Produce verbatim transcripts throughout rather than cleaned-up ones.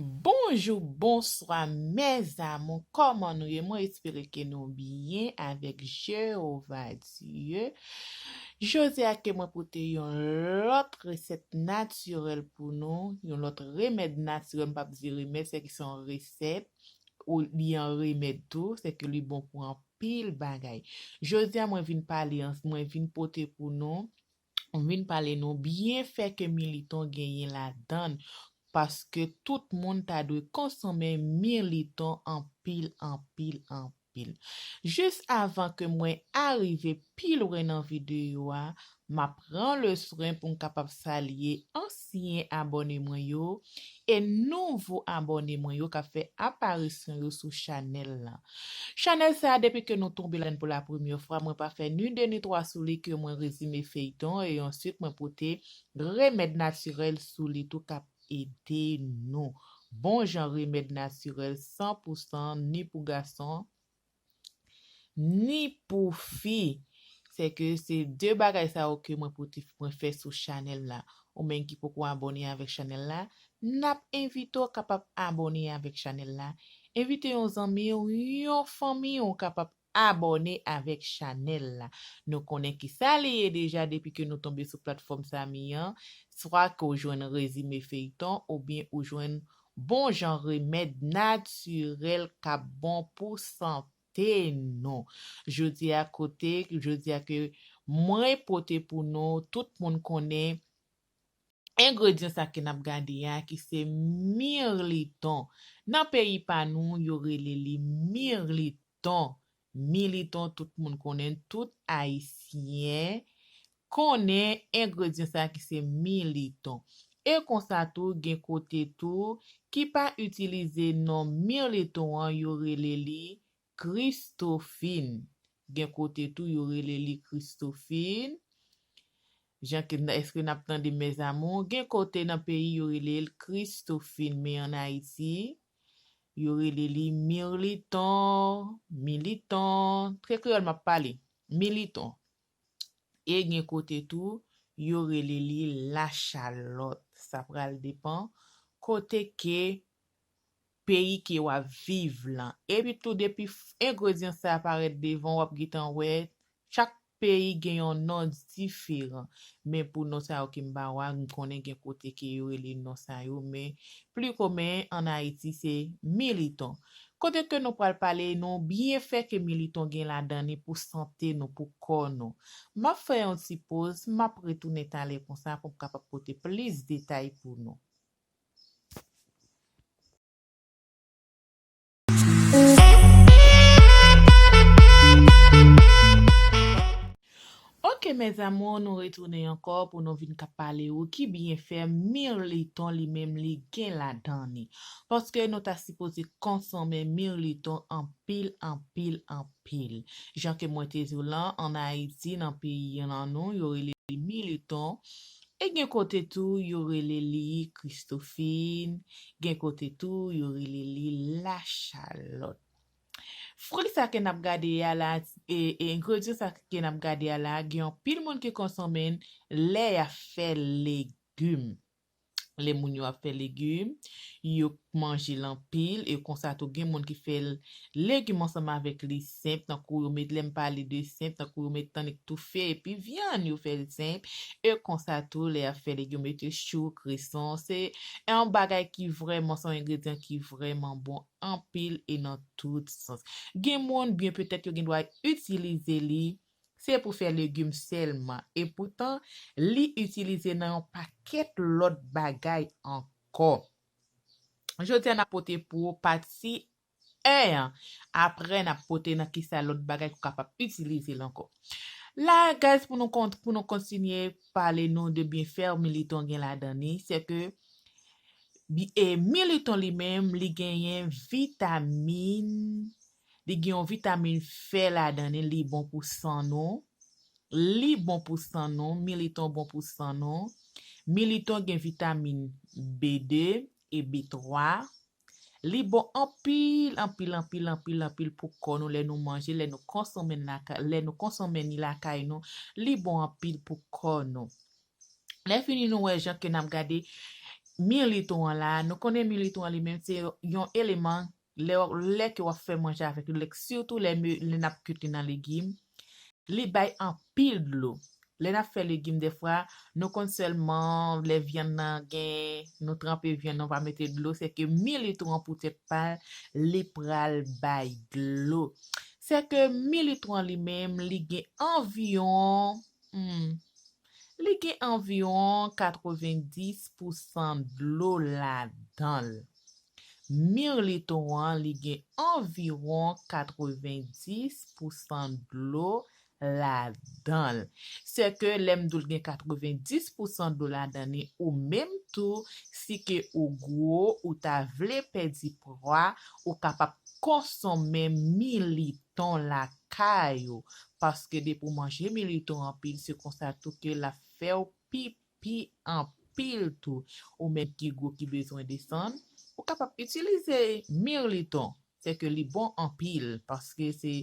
Bonjou, bonswa, mes amours, kòman nou ye? Mwen espere ke nou byen avèk Jewova Dye. Jodi a ke mwen pote yon lòt resèt natirèl pou nou, yon lòt remèd natirèl, m p ap di remèd, se ki se yon resèt, ou li an remèd tou, se ke li bon pou anpil bagay. Jodi a mwen vin pale, mwen vin pote pou nou, mwen vin pale nou byenfè ke militon genyen ladan l, paske tout moun ta dwe konsome militon anpil, anpil, anpil. Jis avan ke mwen arive pi lwen nan videyo a, m ap pran le swen pou m kapab salye ansyen abòne mwen yo e nouvo abòne mwen yo k ap fè aparisyon yo sou chanèl la. Chanèl sa a, depi ke nou tonbe ladan l pou la premyè fwa, mwen pa fè ni de ni twa sou li ke mwen rezime feyton e answit mwen pote remèd natirèl sou li tou k ap ede nou. Bon jan remèd natirèl san pou san ni pou gason, ni pou fi. Se ke se de bagay sa yo ke mwen pote, mwen fè sou chanèl la. Ou menm ki poko abòne avèk chanèl la, n ap envite w kapab abòne avèk chanèl la. Envite yon zanmi w, yon fanmi w kapab abòne avèk chanèl la. Nou konnen ki sa li ye deja depi ke nou tonbe sou platfòm Sami an, swa ke w jwenn rezime feyton oubyen ou jwenn bon jan remèd natirèl k ap bon pou sante nou. Jodi a kote, jodi a ke mwen pote pou nou, tout moun konnen engredyan sa ke n ap gade a, ki se mirliton. Nan peyi pa nou, yo rele li mirliton. Militon, tout moun konnen, tout Ayisyen konnen engredyan sa ki se militon. E konsa tou, gen kote tou ki pa itilize non militon an, yo rele li kristofin. Gen kote tou, yo rele li kristofin. Jan ke, èske n ap tande mes amours? Gen kote nan peyi, yo rele l kristofin, men ann Ayiti, yo rele li mirliton, militon. Trè kreyòl m ap pale, militon. E gen kote tou, yo rele li lachalòt. Sa pral depann kote ke peyi ke w ap viv lan. Epi tou, depi f- engredyan sa a parèt devan, w ap gentan wè chak peyi gen yon non diferan. Men pou non sa yo ke m ba w a, m konnen gen kote ke yo rele non sa yo, men pli komen ann Ayiti se militon. Kote ke nou pral pale nou byenfè ke militon gen ladan li pou sante nou, pou kò nou. M ap fè yon ti poz, m ap retounen talè konsa pou m kapab pote plis detay pou nou. Ok, mes amours, nou retounen ankò pou nou vin ka pale ou ki byenfè mirliton li menm li gen ladan li. Paske nou ta sipoze konsome mirliton anpil, anpil, anpil. Jan ke mwen te di w lan, ann Ayiti, nan peyi an nou, yo rele li militon. E gen kote tou, yo rele li kristofin. Gen kote tou, yo rele li lachalòt. Fwi sa ke n ap gade a la, e, e engredyan sa ke n ap gade a la, gen anpil moun ki konsome l lè y ap fè legim. Lè moun yo ap fè legim, yo manje l anpil, e konsa tou gen moun ki fè l legim ansanm avèk li senp, tankou yo met, lè m pale de senp, tankou yo met tannik toufe, epi vyann, yo fè l senp, e konsa tou lè y ap fè legim, yo mete chou, kreson, se yon bagay ki vrèman, se yon engredyan ki vrèman bon anpil e nan tout sans. Gen moun, byen petèt yo gen dwa itilize li, se pou fè legim sèlman. E poutan, li itilize nan yon pakèt lòt bagay ankò. Jodi a, n ap pote pou ou pati en an. Apre, n ap pote nan kisa lòt bagay ke w kapab itilize l ankò. La, guys, pou nou kont-, pou nou kontinye pale nou de byenfè militon gen ladan li, se ke bi- e militon li menm, li genyen vitamin, li gen yon vitamin fè ladan li, li bon pou san nou. Li bon pou san nou, militon bon pou san nou. Militon gen vitamin B de e B twa. Li bon anpil, anpil, anpil, anpil, anpil pou kò nou lè nou manje, lè nou konsome l laka-, lè nou konsome li lakay nou. Li bon anpil pou kò nou. Lè fini nou wè jan ke n ap gade Militon an la, nou konnen militon an li menm se yon eleman lè, lè ke w ap fè manje avèk li, lè, sitou lè, lè n ap kwit li nan legim, li bay anpil dlo. Lè n ap fè legim, dèfwa, nou konn sèlman lè vyann nan gen, nou tranpe vyann nan, nou pa mete dlo, se ke militon an poutèt pa l, li pral bay dlo. Se ke militon an li menm, li gen anviwon, hmm, li gen anviwon katrevendis pousan dlo ladan l. Militon an, li gen anviwon katrevendis pousan dlo ladan l. Se ke lè m di w l gen katrevendis pousan dlo ladan li, ou menm tou, si ke ou gwo, ou ta vle pèdi pwa, ou kapab konsonmen militon lakay ou. Paske depi w manje militon anpil, se konsa tou ke l ap fè w pipi anpil tou. Ou menm ki gwo ki bezwen desann, ou kapab itilize militon. Se ke li bon anpil, paske se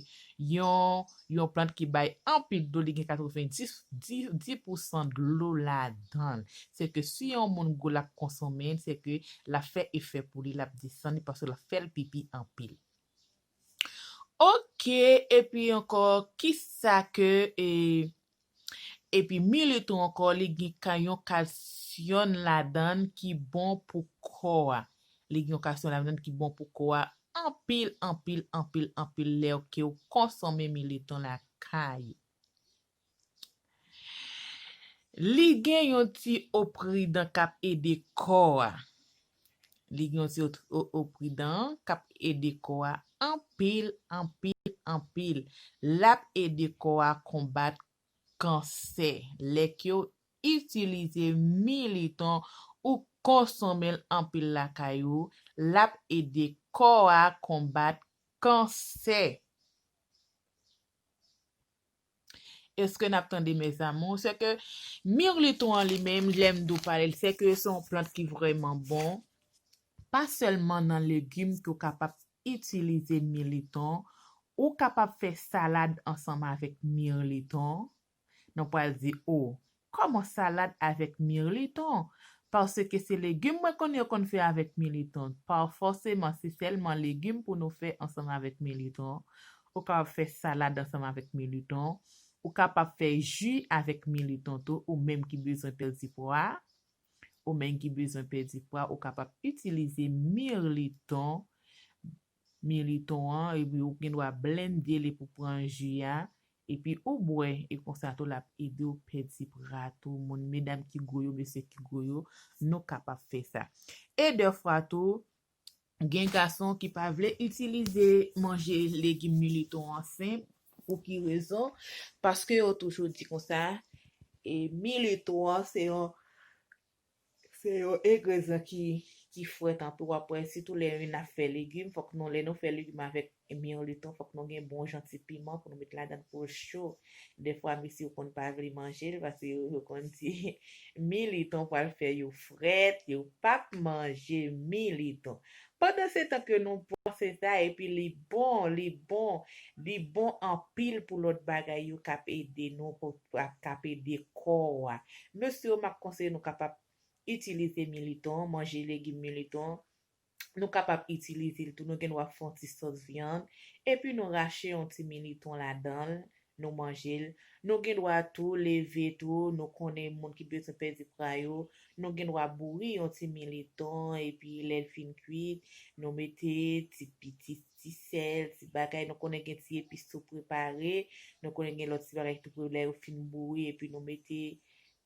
yon, yon plant ki bay anpil dlo, li gen katrevendis, dis, dis pousan dlo ladan l. Se ke si yon moun gwo l ap konsonmen l, se ke l ap fè efè pou li, l ap desann li, paske l ap fè l pipi anpil. Ok, epi ankò, kisa ke, e, epi militon ankò, li gen ka-, yon kalsyòm ladan l ki bon pou kò a. Li gen yon kalsyòm ladan l ki bon pou kò a anpil, anpil, anpil, anpil lè ke w konsonmen militon lakay ou. Li gen yon ti opridan k ap ede kò a. Li gen yon ti o-, o-, opridan k ap ede kò a anpil, anpil, anpil. L ap ede kò a konbat kansè. Lè ke w itilize militon ou konsonmen l anpil lakay ou, l ap ede kò a konbat kansè. Èske n ap tande, mes amours? Se ke militon an li menm, lè m di w pale l, se ke se yon plant ki vrèman bon. Pa sèlman nan legim ke w kapab itilize militon, ou kapab fè salad ansanm avèk militon. Nou pral di, o, kòman salad avèk militon? Paske se legim mwen konnen yo konn fè avèk militon. Pa fòseman, se sèlman legim pou nou fè ansanm avèk militon. Ou kapab fè salad ansanm avèk militon. Ou kapab fè ji avèk militon tou, ou menm ki bezwen pèdi pwa. Ou menm ki bezwen pèdi pwa, ou kapab itilize militon, militon an, epi ou gen dwa blende li pou pran ji a, epi ou bwè, e konsa tou l ap ede w pèdi pwa tou. Moun, medam ki gwo yo, mesye ki gwo yo, nou kapab fè sa. E dèfwa tou, gen gason ki pa vle itilize manje legim militon an senp. Pou ki rezon? Paske yo toujou di konsa, e militon an se yon, se yon engredyan ki, ki frèt anpil. W ap wè, sitou lè n ap fè legim, fòk nou, lè nou fè legim avèk militon, fòk nou gen bon jan ti piman pou nou met ladan l pou l cho. Dèfwa, mesye yo konn pa vle manje l, paske yo, yo konn di militon pral fè yo frèt, yo p ap manje militon. Pandan se tan ke nou panse sa, epi li bon, li bon, li bon anpil pou lòt bagay yo k ap ede nou, pou, k ap ede kò a. Mesye yo, m ap konseye nou kapab itilize militon, manje legim militon. Nou kapab itilize l tou. Nou gen dwa fè yon ti sòs vyann, epi nou rache yon ti militon ladan l, nou manje l. Nou gen dwa tou leve tou, nou konnen moun ki bezwen pèdi pwa yo, nou gen dwa bouri yon ti militon, epi lè l fin kwit, nou mete ti, ti, ti sèl, ti bagay, nou konnen gen ti epis tou prepare, nou konnen gen lòt ti bagay tou pre-, lè yo fin bouri, epi nou mete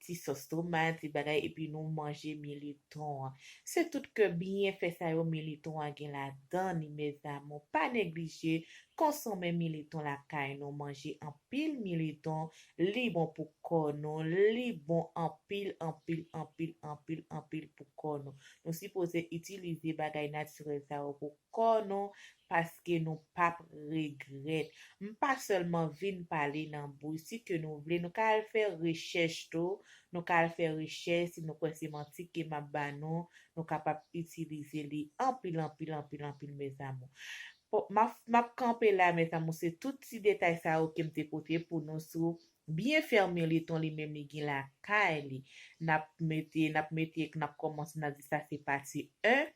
ti sòs tomat, ti bagay, epi nou manje militon an. Se tout ke byenfè sa yo militon an gen ladan li, mes amours. Pa neglije konsonmen militon lakay nou, manje anpil militon, li bon pou kò nou, li bon anpil, anpil, anpil, anpil, anpil pou kò nou. Nou sipoze itilize bagay natirèl sa yo pou kò nou, paske nou p ap regrèt. M pa sèlman vin pale nan bouy, si ke nou vle, nou ka al fè rechèch tou, nou ka al fè rechèch, si nou kwè se manti ke m ap ba nou, nou kapab itilize li anpil, anpil, anpil, anpil, mes amours. Bon, m ap, m ap kanpe la, mes amours, se tout ti detay sa yo ke m te pote pou nou sou byen fè mirliton li menm li gen lakay li. N ap mete, n ap mete, n ap kòmanse, n ap di sa se pati en.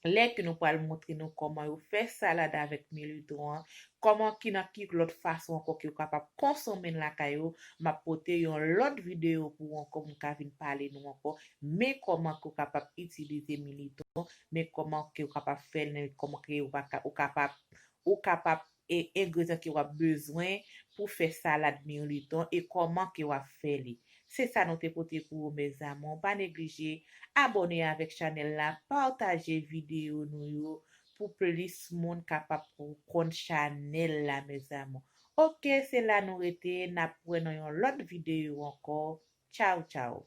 Lè ke nou pral montre nou kòman yo fè salad avèk mirliton an, kòman ki nan ki lòt fason ankò ke yo kapab konsome l lakay yo, m ap pote yon lòt videyo pou ou ankò, m ka vin pale nou ankò, men kòman ke w kapab itilize mirliton, men kòman ke w kapab fè l, men kòman ke w ka, ou kapab, ou kapab e engredyan ke w ap bezwen pou fè salad mirliton e kòman ke w ap fè li. Se sa nou te pote pou ou, mes amours. Pa neglije abòne avèk chanèl la, pataje videyo nou yo pou plis moun kapab konn chanèl la, mes amours. Ok, se la nou rete, n ap wè nan yon lòt videyo ankò. Tchaw, tchaw.